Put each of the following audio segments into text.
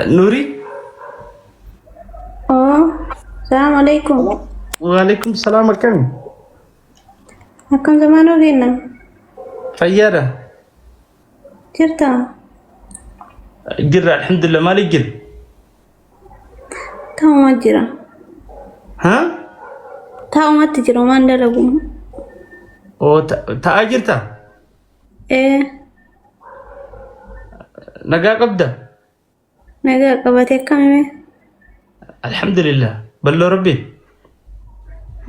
Nuuri. Oo, salaam alaikum. Waalaikum salaam akkami? Akkam zamaanoo kenna? Fayyaadha. Jirta? Jirra alhamdulillah maali jira? Taa'uma jira. Ha? Taa'umatti jira waan dalagu. Oo taa'aa jirta? Ee, Nagaa qabda? Nagaa qabatee akkamime? Alhamdulillah. Balloo rabbi.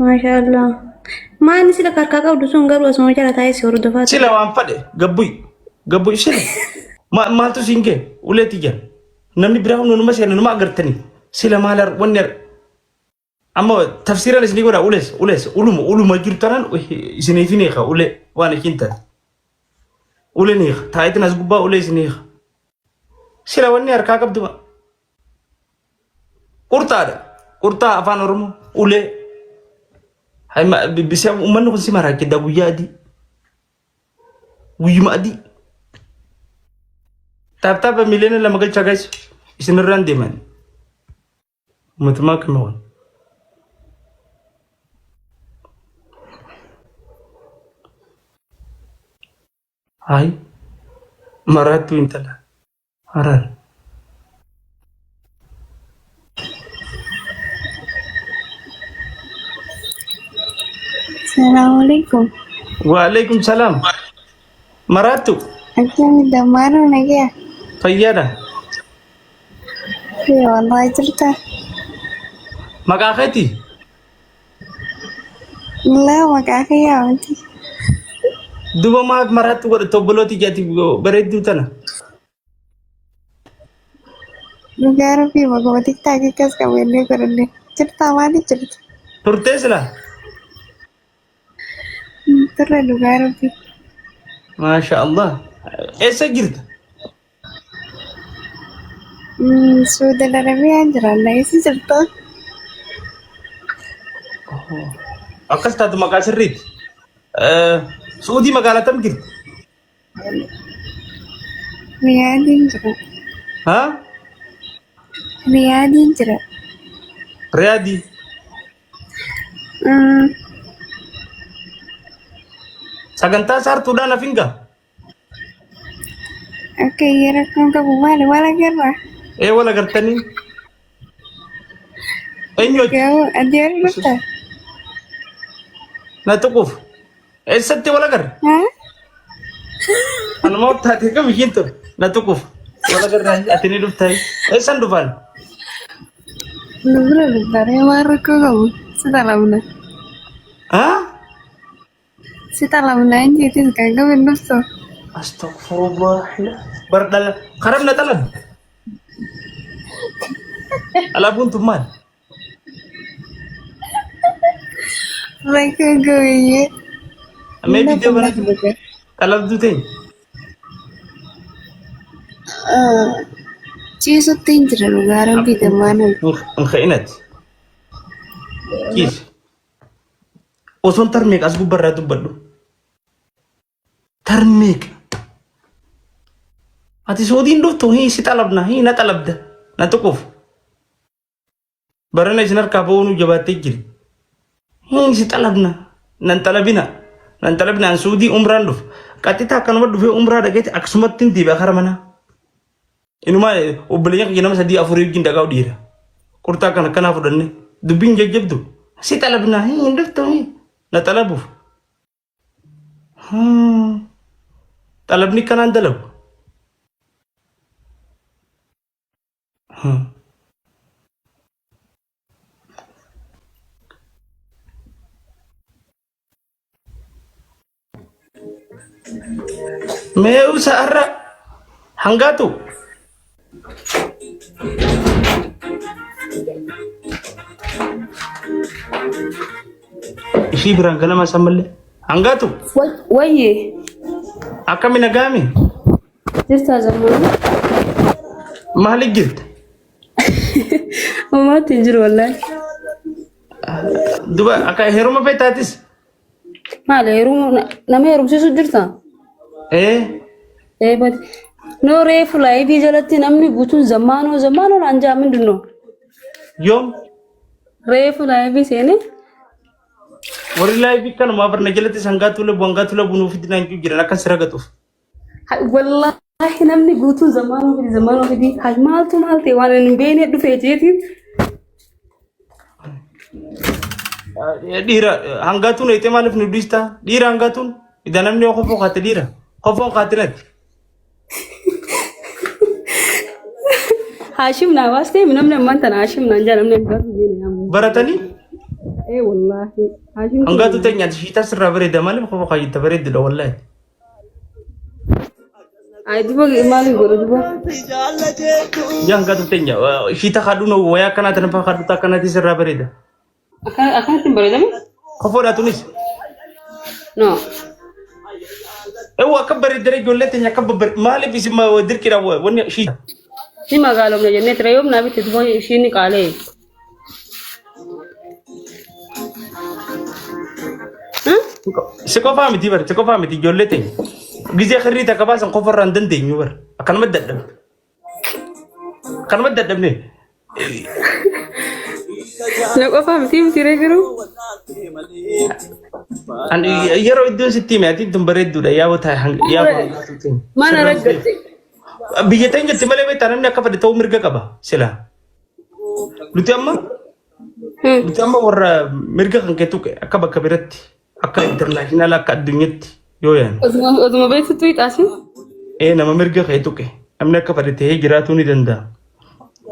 Maasha Allah. Maani sila harkaa qabdu sun garuu asuma jala taa'ee si hordofaa ture. Sila waan fadhe gabbuy. Gabbuy sila. Maaltu siin ga'e? Uleeti jira. Namni biraa humna numa seena numa agartanii. Sila maal wanni amma tafsiiraan isinii godha ulees ulees uluma uluma jiru tanaan isiniif hin hiika ulee waan ishiin taate. Ulee ni hiika. Taayitiin as gubbaa ulee isinii hiika. Sila wanni harkaa qabdu qurxaadha. Qurxaa afaan Oromoo ulee. Uummanni kun si maraachidha guyyaa adii. Guyyuma adii. Taaptaapa 2 miliyoona galchaa gays isinirraan deeman. Uummatummaa akkami kun? Hayi maraattuu intala harar. Assalamualaikum. Waalaikum salaam. Maraattu Akkami damaanuu nagaya? fayyaadha. Ee wallahi jirta. Maqaa keeti? Laa maqaa kiyyaa miti. Duba maaf maraattu godhatte obbolooti jaati bareedduu tana. Dhugaa rabbii maquma tiktaakii akkas qabu illee godhanne. Jirtaa maali jirta? Turtee silaa? Turre dhugaa rabbii. Maasha Allah. Eessa jirta? Suudan Arabiyaan jiraanna. Eessa jirta? Akkas taatu maqaa sirriiti. Suudii magaalaa tam jirti? Riyaadiin jira. Haa? Riyaadiin jira. Riyaadii. Sagantaa saartuudhaan hafin gaa? Akka iyyee rakkoon qabu maali wal agarra? Ee wal agartanii? Eenyu wajji? Garuu adii wal dhufta? Na tuquuf. Eessatti wal agarra? Haa? Anuma taatee kam ishiin tun na tuquuf. Wal agarra ati ni dhufta. Eessan dhufaan? Nu bira dhuftaree waan rakkoo qabu si xalabna. Haa? Si xalabna hin jeetis kan qabu hin dhuftu. Astagfirullah. Bar dhala karam na xalan. Alaabuun tun maal? Rakkoo qabiyyee. Mee viidiyoo bara xalabduu ta'e. Ciisutti hin jira dhugaa rabbii gammaanuu. Hin ka'inati. Ciisi. Osoon tarmeeqa as gubbarraa dubbadhu. Tarmeeqa. Ati soodiin dhuftu hii si xalabna hii na xalabda na tuquuf. Barana isin harkaa ba'uu nu jabaattee jiri. Hii si xalabna nan xalabina nan xalabina an suudii umraan dhufa. Qaxxitaa akkanuma dhufee umraa dhaqeeti akkasumatti hin deebi'a kara manaa. Inumaa obboleeyyan kiyya nama sadii afurii wajjin dhaqaa dhiira. Qurxaa kan akkanaa fudhanne dubbiin jajjabdu si xalabna hii hin dhuftu hii na xalabuuf. Xalabni kanaan dalagu. Mee usa har'a hangaatu. Ishii biraan ganama san mallee hangaatu. Wayye Akkami nagaami? jirtaa zammaanu? Maali jirta? Homaatti hin jiru wallaahi. Duba akka heeruma feetaatis? Maali heeruma nama heerumsiisu jirta? Ee. Ee badi. No reefu laayivii jalatti namni guutuun zammaanoo zammaanoo naan jaa ምንድን ነው? Yoom Reefu laayivii seenee warri laayivii kanumaa barna jalatti sangaa tuula hangaa tuula bunuu fidinaan jiran akka si ragatuuf. Wallaahi namni guutuun zammaanoo fidi zammaanoo fidi hay maaltu maal ta'e waan hin beekne dhufee jeetiin. Dhiira hangaatuun eetee maaliif nu dhiistaa? Dhiira hangaatuun ida namni yoo kofoo kaate dhiira kofoon kaatinati. Haashim naa baastee namni ammaan tana Haashim naan jaa namni hangaatu jeene yaamu. Baratanii Ee wallaahi Haashim hangaatu ta'e shiitaa sirraa bareeda maaliif kofoo kaayyata bareeddudha wallaahi. Ay duba maaliin godhu duba. Yaa hangaatu teenya shiita kaadhu wayaa akkanaa tana fa'aa kaadhu akkanaati sirraa bareeda. Akkanatti hin bareedame? Kofoodha tunis. No. Eewwa akka bareeddare ijoollee teenya akka babbareed maaliif isin dirqiidha wanni shiita. Ni magaalomna jennee ture yoom naa bitte duba ishiin ni qaalee. Si qofaa miti bar si qofaa miti ijoollee teenya. Gizee kirrii takka baasan qofarraa hin dandeenyu bar akkanuma dadhabne. Akkanuma dadhabne. Na qofaa miti miti ree garuu. Yeroo iddoon sitti hime ati tun bareedduudha yaa wata yaa hangaatu teenya. Mana raggatte. Biyya teenya jetti malee beektaa namni akka fedhe ta'uu mirga qaba sila. Nuti amma nuti amma warra mirga kan kee tuqe akka bakka biratti akka international akka addunyaatti yoo yaanu. Osuma beeksiftuu hixaasi. Ee nama mirga kee tuqe namni akka fedhe ta'ee jiraatuu ni danda'a.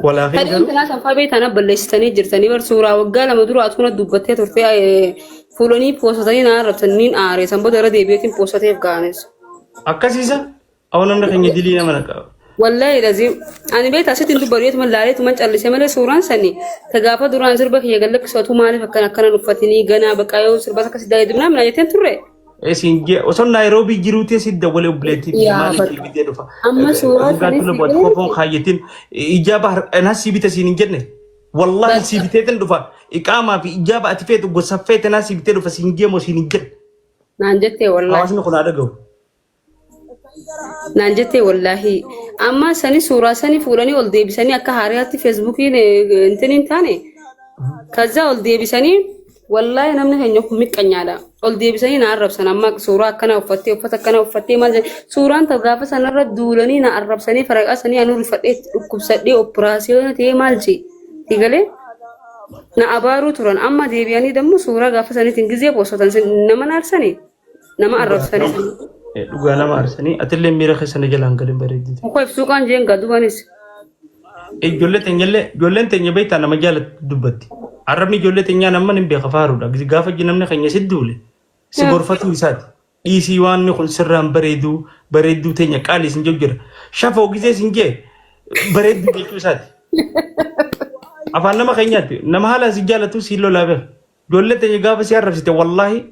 Walaakin Tadhiin garuu tanaa sanfaa beektaa na balleessitanii jirtanii bar suuraa waggaa lama dura atuuna dubbattee turtee fuulanii poosatanii na arrabsan niin aare san booda irra deebi'eetiin poosateef ga'anis. Akkasiisa awwa namni keenya dilii nama naqa. Wallahi lazim ani beektaa asitti hin dubbadhu yeetuma laaleetuma callise malee suuraan sani ta gaafa duraan sirba kiyya gallakkisu atuu maaliif akkana akkana uffatinii ganaa baqaa yoo sirba akkas daa'ee dubnaa mina jetteen turre. Isin jee osoo Naayiroobii jiruuti si dawwalee obboleettii Yaa maaliif bakka. bitee dhufa. Amma suuraa Hangaa sanis tula bu'aati kofoon kaayyatiin ijaaba har'anaa si bita siin hin jenne. Wallaahi si biteetin dhufa iqaamaa fi ijaaba ati feetu gosa feete naa si bitee dhufa siin jeemoo siin hin jenne. Naan jettee wallaahi. Hawaasni kun haa dhaga'u. Naan jettee wallaahi. Amma sani suuraa sani fuudhanii ol deebisanii akka haariyaatti feesbuukiin intin hin taane. Kaza ol deebisanii wallaahi namni keenya kun miqqanyaadha. Ol deebisanii na arrabsan amma suuraa akkanaa uffattee uffata akkanaa uffattee maal jedhan suuraan ta gaafa sanarra duulanii na arrabsanii faraqaa sanii anuu rifadhee itti dhukkubsadhee operaasiyoona ta'ee maal jee galee na abaaruu turan amma deebi'anii dammoo suuraa gaafa saniitiin gizee poosatan nama naarsanii nama arrabsanii. Dhugaa nama aarsanii atillee miira keessa na jalaan galin bareeddite. Muka ibsuu qaan jeen gadubanis. Ijoollee teenyallee ijoolleen teenya beektaa nama jaalatti dubbatti. Arrabni ijoollee teenyaa nama hin beeka faaruudha. Gaafa namni keenya si duule si gorfatuu isaati. Dhiisii waan kun sirraan bareeduu bareedduu teenya qaalii sin jedhu jira. Shafoo gisee sin jee bareedduu jechuu isaati. Afaan nama keenyaatti nama haalaan si jaalatu si lolaa beeka. Ijoollee teenya gaafa si arrabsite wallaahi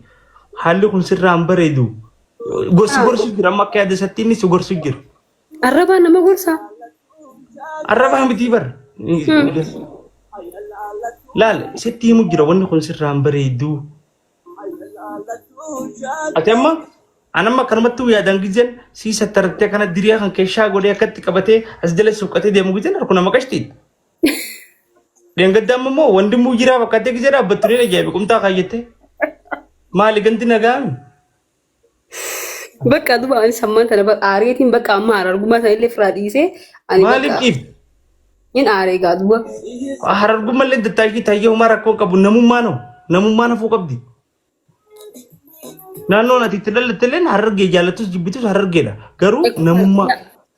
haalli kun sirraan bareedu. Si gorsu jira amma akka yaada isaatti inni si gorsu jira. Arrabaa nama gorsaa. Arrabaa miti bar. Laal sitti himu jira wanni kun sirraan bareedu. Ati amma anamma akkanumatti yaadaan gizeen sii sattarattee kana diriyaa kan keessaa godhee akkatti qabatee as jala suuqatee deemu gizeen harku nama qashtiidha. Dheengadda amma immoo wandimuu jiraa fakkaatee gizee dhaabbattu ni ajaa'ibe qumxaa kaayyattee. Maali ganti nagaami? Bakka duba ani sammaan tana bakka aareetiin bakka amma harargummaa sana illee firaa dhiisee ani Maaliif bakka dhiifte? hin aaree gaa duba. Harargummallee dattaashii tayyee homaa rakkoo qabu namummaan hoo namummaan hafuu qabdi. Naannoon ati itti dhalatte illee harargee jaalattus jibbitus harargeedha. Garuu namummaa.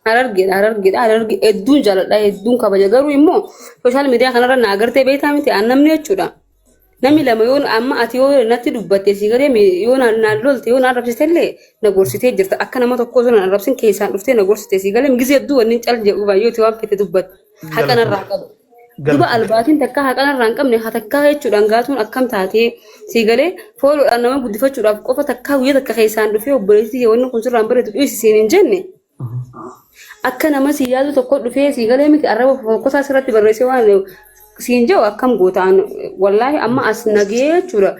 Harargeedha harargeedha hararge hedduun jaaladha hedduun kabaja garuu immoo sooshaal miidiyaa kanarra na agartee beektaa miti an namni jechuudha. Namni lama yoo amma ati yoo natti dubbatte si galee yoo na lolte yoo na arrabsite illee na gorsitee jirta akka nama tokkoo osoo na arrabsin keessaan dhuftee na gorsite si galee gizee hedduu wanni cal jedhu baay'eeti waan fete dubbatte haqa narraa qabu. Duba albaatiin takka haqa narraa hin qabne haa takkaa jechuudhaan gaatuun akkam taatee si galee fooloodhaan nama guddifachuudhaaf qofa takkaa guyyaa takka keessaan dhufee obboleettii wanni kun sirraan bareedu dhiisi siin hin jenne. Akka nama si yaadu tokko dhufee si galee miti arraba fokkosaa sirratti barreessee waan siin jedhu akkam gootaan wallaahi amma as nagee jechuudha.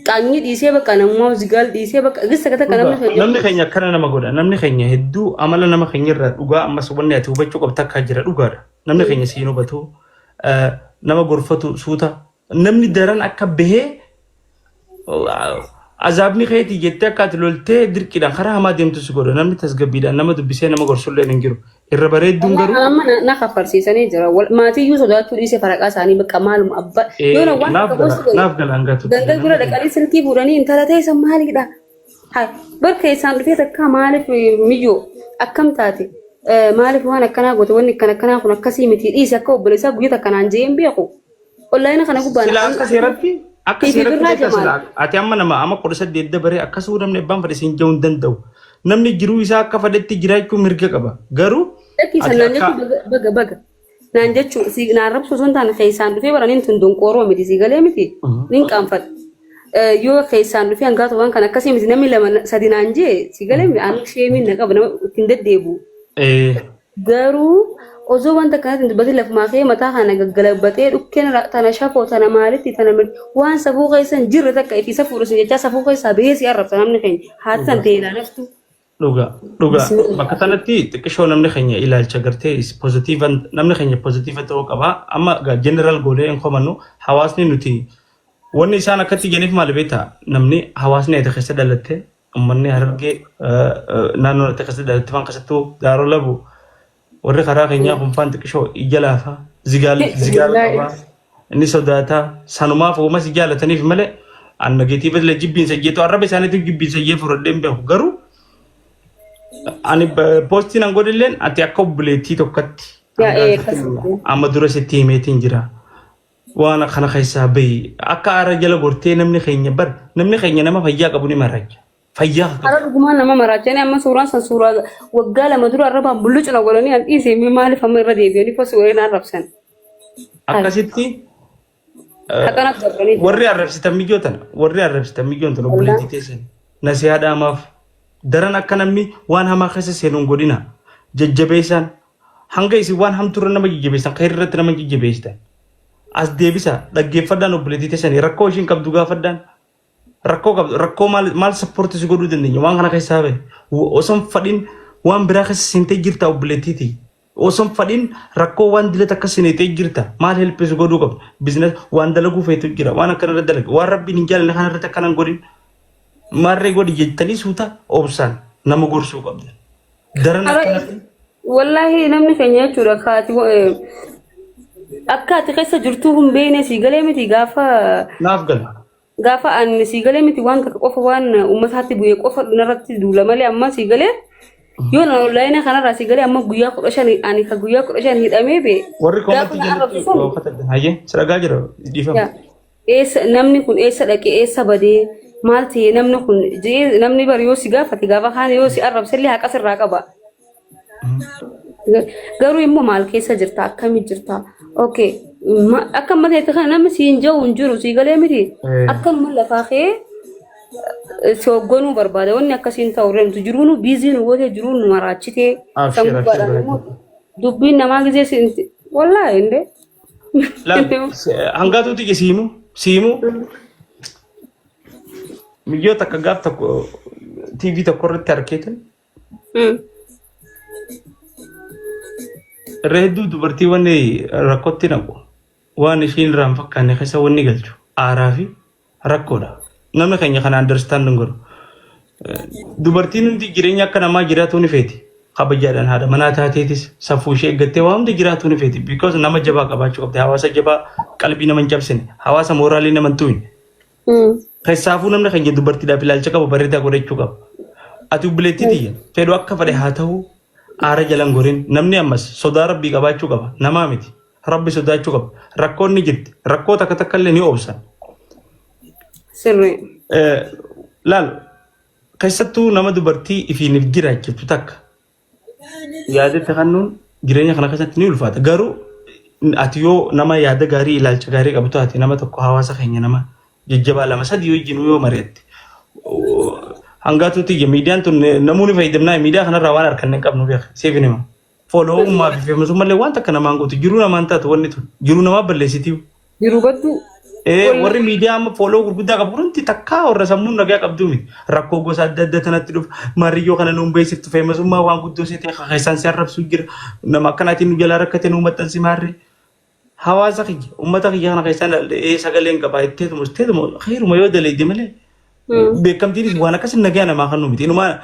Qaanyii dhiisee bakka namummaa zigaal dhiisee bakka gissa takka namni Dhugaa. keenya. Namni keenya akkana nama godha. Namni keenya hedduu amala nama keenya irraa dhugaa ammas wanni ati hubachuu qabdu takka jira dhugaadha. Namni keenya siin hubatu, nama gorfatu suuta. Namni daran akka bahee azaabni keetii jettee akka ati loltee dirqiidhaan karaa hamaa deemtu si godha. Namni tasgabbiidhaan nama dubbisee nama gorsullee hin jiru. Irra bareedduun garuu Amma na kafalsiisanii jira. Maatii iyyuu sodaachuu dhiisee faraqaa isaanii bakka maaluma abbaa. Yoo na waan naaf takka gala gosi godhe naaf gala hangatutti. ganda bira dhaqanii silkii fuudhanii intala ta'e san maalidha? Haa barka isaan dhufee takka maaliif miyyoo akkam taate maaliif waan akkanaa goote wanni akkana akkanaa kun akkasii miti dhiisi akka obboleessaa guyyaa takka naan jee hin beeku. Onlaayina kana gubbaan Sila akka seeratti akka Fifi seeratti Birraa beektaa sila Jamaal. ati amma nama amma 18 dabaree akkasuma namni abbaan fedhe siin ja'uu hin danda'u. Namni jiruu isaa akka fedhetti jiraachuu mirga qaba. Garuu Lakkii san ati naan akka jechuun baga baga baga. Naan jechuun si naan rabsuu osoo hin taane keessaan dhufee bara nin tun donqooroo miti si galee miti nin qaanfadha. Yoo keessaan dhufee hangaatu waan kana akkasii miti namni lama sadi naan jee si galee miti ani sheemiin na qaba nama ittiin deddeebi'u. Garuu osoo wanta akkanatti hin dubbatin lafumaa ka'ee mataa kana gaggalabbatee dhukkeen tana shafoo tana maalitti tana waan safuu keessa hin jirre takka ifii safuudha sin jechaa safuu keessaa bahee si arrabsa namni keenya haati san ta'e ilaalaftu. Dhuga dhuga Bismillah. bakka kanatti xiqqishoo namni keenya ilaalcha gartee is pozitiiva namni keenya pozitiiva ta'uu qaba. Amma general goonee hin komannu hawaasni nuti wanni isaan akkatti jedhaniif maali beektaa namni hawaasni ati keessa dhalatte Uummanni Harargee naannoo ati keessa dhalatte faan keessattuu Daaroo Labu warri karaa keenyaa kun faan xiqqishoo ija laafa zigaal zigaal qaba inni sodaataa sanumaaf uuma si jaalataniif malee an nageetiif illee jibbiinsa jeetu arraba isaaniitu jibbiinsa jee fudhadhee hin beeku garuu ani poostiin an godhilleen ati akka obboleettii tokkotti Yaa ee akkasuma. amma dura sitti himeetiin jira. Waan kana keessaa bahi. Akka aara jala gortee namni keenya bar namni keenya nama fayyaa qabu ni maraacha. Fayyaa qabu. Hara dhugumaan nama maraachanii amma suuraan san suuraa waggaa 2 dura arrabaan bullucu na godhanii an dhiise mee maaliif amma irra deebi'anii post godhanii na arrabsan. Akkasitti Haqanaaf dabranii jiru. warri arrabsitan miyyoo tana warri arrabsitan miyyoon tana obboleettii teessan nasihaa dhaamaaf daran akka namni waan hamaa keessa seenu hin godhina jajjabeessaan Hanga isin waan hamtuurra nama jajjabeessan khayri irratti nama hin jajjabeessitan. As deebisa dhaggeeffadhaan obboleettii teessanii rakkoo ishiin qabdu gaafadhaan. Rakkoo qabdu rakkoo maal maal sappoortii si godhuu dandeenya waan kana keessaa bahe. Osoo hin fadhin waan biraa keessa seentee jirta obboleettiiti. Osoo hin fadhin rakkoo waan dila takka seenetee jirta maal helpii si godhuu qabdu. Bizinas waan dalaguu feetu jira waan akkana irra dalage waan rabbiin hin jaalanne kana irratti akkana hin godhin. Maarree godhi jettanii suuta obsaan nama gorsuu qabda. Daran Ara akkanatti. wallaahi namni keenya jechuudha kaati akka ati keessa jirtuu hin beekne sii galee miti gaafa Naaf gala. gaafa ani sii galee miti waan takka qofa waan uummataatti bu'ee qofa narratti duula malee amma sii galee yoo na onlaayina kanarraa sii galee amma guyyaa 15 ani ka guyyaa 15 hidhamee bee Warri gaafa koomantii na jalatti arrabsu sun katabdan. Hayyee si dhagaa jira dhiifama. yaa. Eessa namni kun eessa dhaqe eessa badee maal ta'e namni kun jedhee namni bari yoo si gaafate gaafa kaan yoo si arrabsellee haqa sirraa qaba. Garuu immoo maal keessa jirta akkami jirta okay akka amma ta'etti kana namni siin jiru hin jiru sii galee miti akkanuma lafaa kee si hoogganuu barbaada wanni akkasiin ta'u irra nuti jiruu nu biizii nu gootee jiruu nu maraachitee Abshir san abshir gubbaadhaan bareedu. immoo dubbiin namaa gizee siin wallaahi indee. Laal hangaatuuti ije siimu siimu miyyoo takka gaaf tokko TV tokko irratti arkeetan irra hedduu dubartii wanni rakkootti naqu waan ishiin irraa hin fakkaanne keessa wanni galchu aaraa fi Rakkoodha. Namni keenya kana understand hin godhu. Dubartiin hundi jireenya akka namaa jiraatuu ni feeti. Kabajaadhaan haadha manaa taateetis safuu ishee eeggattee waa hundi jiraatuu ni feeti. Because nama jabaa qabaachuu qabdi. Hawaasa jabaa qalbii nama hin cabsine. Hawaasa mooraalii nama hin tuqne. Keessaafuu namni keenya dubartiidhaaf ilaalcha qabu bareedaa godhachuu qaba. Ati obboleettii tiyya fedhu akka fedhe haa ta'u aara jalan gorin namni ammas sodaa rabbii qabaachuu qaba. Namaa miti. Rabbi sodaachuu qaba. Rakkoon ni jirti. Rakkoo takka takka illee ni obsan. Sirrii. Laal keessattuu nama dubartii ifiin if jiraachiftu takka yaadatti kennuun jireenya kana keessatti ni ulfaata. Garuu ati yoo nama yaada gaarii ilaalcha gaarii qabdu taate nama tokko hawaasa keenya nama jajjabaa lama sadii wajjin yoo mari'atte hangaatuutti ija miidiyaan tun namoonni fayyadamnaa miidiyaa kanarraa waan harkanne hin qabnu beeka siif hin hima. Followummaa fi feemasummallee waan takka namaan gootu jiruu namaan taatu wanni tun jiruu namaa balleessitiiyu. Jiruu badduu. Warri miidiyaa amma fooloo gurguddaa qabu hundi takkaa warra sammuun nagaa qabduu miti. Rakkoo gosa adda addaa tanatti dhufa. Maariyyoo kana nuun beeksiftu feemasummaa waan guddoo seetee keessaan si arrabsuu jira. Nama akkanaatiin nu jalaa rakkate nuu maxxansi maarree. Hawaasa kiyya uummata kiyya kana keessaan sagaleen qabaa itteetuma itteetuma heeruma yoo daleedde malee. Beekamtiinis waan akkasii nagaa namaa kan nu miti. Inumaa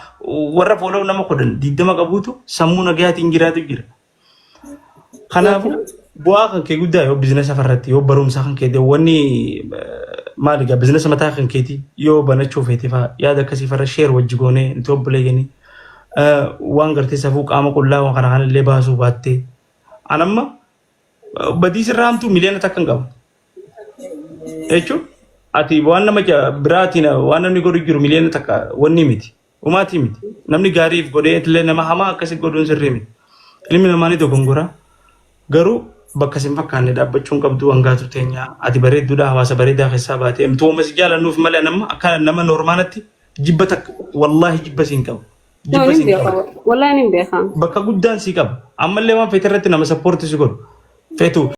warra fooloo nama 10 20 qabuutu sammuu nagaatiin jiraatu jira. Kanaafuu bu'aa kan kee guddaa yoo biizinasa farratti yoo barumsa kan kee wanni maali egaa biizinasa mataa kan keetii yoo banachuu feete fa'aa yaada akkasii farra sheer wajji goonee nuti obboleeyyanii waan gartee safuu qaama qullaa waan kana kanallee baasuu baattee an amma badii sirraa hamtuu 1 million hin qabu. Jechuun ati waan nama biraatiin waan namni godhu jiru 1 million wanni miti. Umaatii miti. Namni gaariif godhee illee nama hamaa akkasii godhuun sirrii miti. Ilmi namaa ni dogongora. Garuu bakka sin fakkaanne dhaabbachuu hin qabdu hangaatu teenya. Ati bareedduudha hawaasa bareedaa keessaa baatee. Mtuuma si jaalannuuf malee nama akka nama noormaalatti jibba takka wallaahi jibba siin qabu. Jibba Nin siin beeka. qabu. Wallahi nin beeka. Bakka guddaan sii qaba. Ammallee waan feete irratti nama support si godhu. Feetu.